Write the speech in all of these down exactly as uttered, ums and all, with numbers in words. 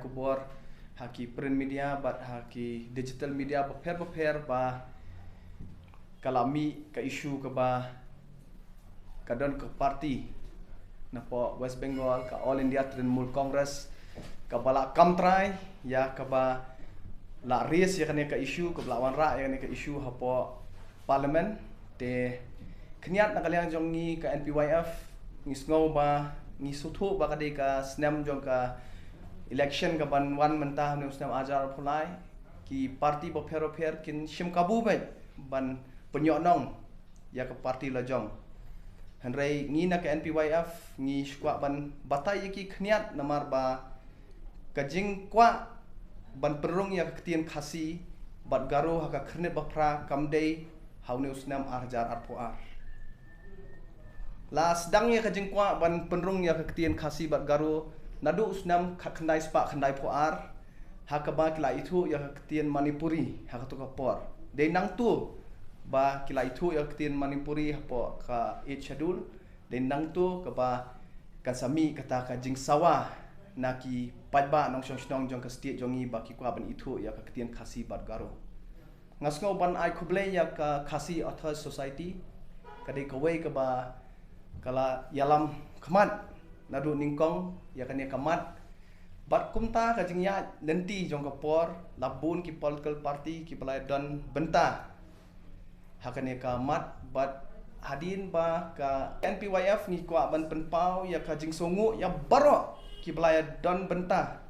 Bor ha ki print media bad ha ki digital media bapher bapher ba ka la mih ka issue kaba ka don ka party napoh West Bengal, ka All India Trinamool Congress, kaba la kam trai ïa kaba la raise ïa kane ka issue, kaba la wanrah ïa kane ka issue hapoh Parliament. Te khyndiat na ka liang jong ngi ka N P Y F, ngi sngew ba, ngi sngewthuh ba ka dei ka snem jong ka election kaban wan mynta ha une u snem ar hajar arphew lai. Ki party bapher bapher kin shim kabu beit ban pynïohnong ïa ka party la jong. Hynrei ngi na ka N P Y F ngi shu kwah ban batai ïa ki khyndiat namar ba ka jingkwah ban pynrung ïa ka ktien Khasi bad Garo ha ka Khyrnit Baphra kam dei ha une u snem ar hajar arphew ar. La sdang ïa ka jingkwah ban pynrung ïa ka ktien Khasi bad Garo naduh u snem khatkhyndai spah khyndaiphew ar, ha kaba ki la ithuh ïa ka ktien Manipuri ha kato ka por. Dei nangto ba ki la ithuh ïa ka ktien Manipuri hapoh ka Eighth Schedule, dei nangto kaba kan sa mih kata ka jingsawa na ki paidbah nongshong shnong jong ka state jong ngi ba ki kwah ban ithuh ïa ka ktien Khasi bad Garo. Nga sngew ban ai khublei ïa ka Khasi Authors Society, ka dei kawei kaba ka la ïalam khmat naduh nyngkong ïa kane ka mat. Bad kumta ka jingïaid lynti jong ka por, la bun ki political party kiba la don bynta ha kane ka mat, bad hadien ba ka N P Y F ngi kwah ban pynpaw ïa ka jingsngewnguh ïa baroh kiba la don bynta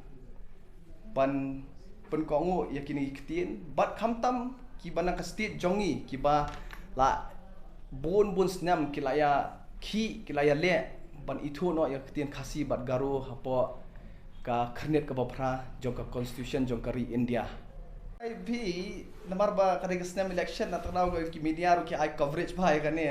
ban pynkohnguh ïa kine ki ktien, bad khamtam kiba na ka state jong ngi kiba la bun bun snem ki la ïa khih, ki la ïa leh ban ithuh noh ïa ka ktien Khasi bad Garo hapoh ka Khyrnit kaba Phra jong ka Constitution jong ka ri India. Ai phi, namar ba ka dei ka snem election, na tang daw ki media ruh ki ai coverage bha ïa kane,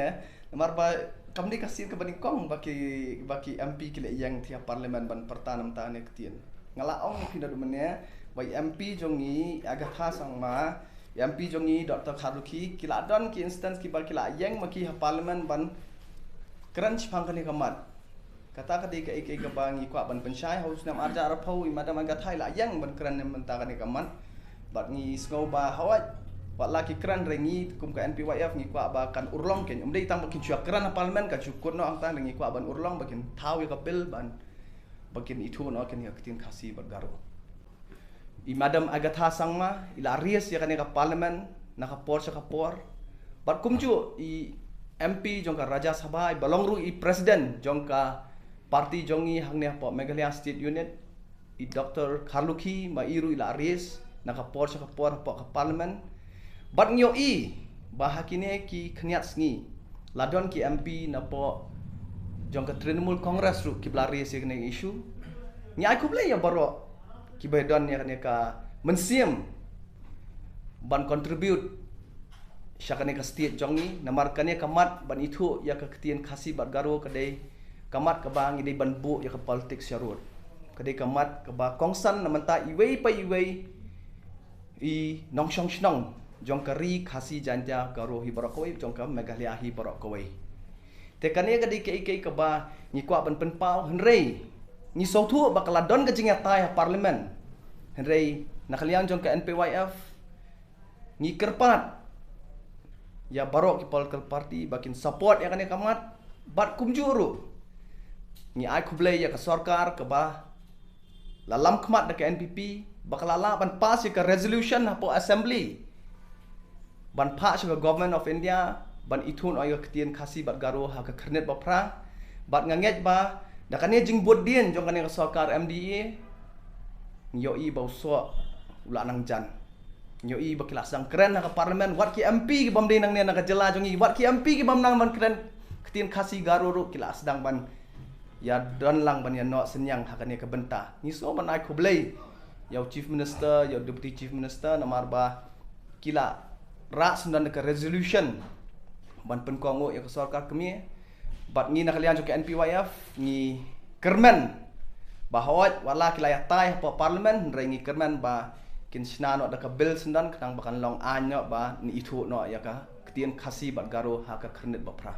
namar ba kam dei ka sien kaba nyngkong ba ki, ba ki M P ki leit ïeng sha Parliament ban pyrta namar kane ka ktien. Nga la ong ïa phi naduh mynne ba i M P jong ngi Agatha Sangma, i M P jong ngi Doctor Kharlukhi, ki la don ki instance kiba ki la ïeng ma ki ha Parliament ban kren shaphang kane ka mat. Kata ka dei kaei kaei kaba ngi kwah ban pynshai, ha u snem ar hajar arphew i Madam Agatha i la ïeng ban kren na bynta kane ka mat. Bad ngi sngew ba hawai, wat la ki kren, hynrei ngi kum ka N P Y F ngi kwah ba kan urlong, kin ym dei tang ba kin shu ïa kren ha Parliament, kan shu kut noh hangta, hynrei ngi kwah ban urlong ba kin thaw ïa ka bill ban, ba kin ithuh noh kin ïa ka ktien Khasi bad Garo. I Madam Agatha Sangma i la raise ïa kane ka Parliament na ka por sha ka por. Bad kumjuh i M P jong ka Rajya Sabha, iba long ruh i President jong ka party jong ngi hangne hapoh Meghalaya State Unit, i Doctor Kharlukhi, ma i ruh i la raise na ka por sha ka por hapoh ka Parliament. Bad ngi ïohi ba ha kine ki khyndiat sngi la don ki M P napoh jong ka Trinamool Congress ruh kiba la raise ïa kane ka issue. Ngi ai khublei ïa baroh kiba don ïa kane ka mynsiem ban contribute sha kane ka state jong ngi, namar kane ka mat ban ithuh ïa ka ktien Khasi bad Garo ka dei ka mat kaba ngi dei ban buh ïa ka politics sha rud. Ka dei ka mat kaba kongsan na bynta iwei pa iwei i nongshong shnong jong ka ri Khasi Jaintia Garo hi baroh kawei, jong ka Meghalaya hi baroh kawei. Te kane ka dei kaei kaei kaba ngi kwah ban pynpaw, hynrei ngi sngewthuh ba ka la don ka jingïatai ha Parliament. Hynrei na ka liang jong ka N P Y F ngi kyrpad ïa baroh ki political party ba kin support ïa kane ka mat, bad kumjuh ruh ngi ai khublei ïa ka sorkar kaba la lam khmat da ka N P P ba ka la lah ban pass ïa ka resolution hapoh Assembly ban phah sha ka Government of India ban ithuh noh ïa ka ktien Khasi bad Garo ha ka Khyrnit Baphra. Bad nga ngeit ba da kane jingbud dien jong kane ka sorkar M D A, ngi ïohi ba u soh u la nang jan. Ngi ïohi ba ki la sdang kren ha ka Parliament, wat ki M P ki bym dei nangne na ka jylla jong ngi, wat ki M P ki bym nang ban kren ktien Khasi Garo ruh ki la sdang ban ïa don lang ban ïa noh synñiang ha kane ka bynta. Ngi sngew ban ai khublei ïa u Chief Minister, ïa u Deputy Chief Minister, namar ba ki la rah syndon da ka resolution ban pynkohnguh ïa ka sorkar kmie. Bad ngi na ka liang jong ka N P Y F ngi kyrmen ba hooid, wat la ki la ïatai hapoh Parliament, hynrei ngi kyrmen ba kin shna noh da ka bill syndon, khnang ba kan long aiñ noh ban ithuh noh ïa ka ktien Khasi bad Garo ha ka Khyrnit Baphra.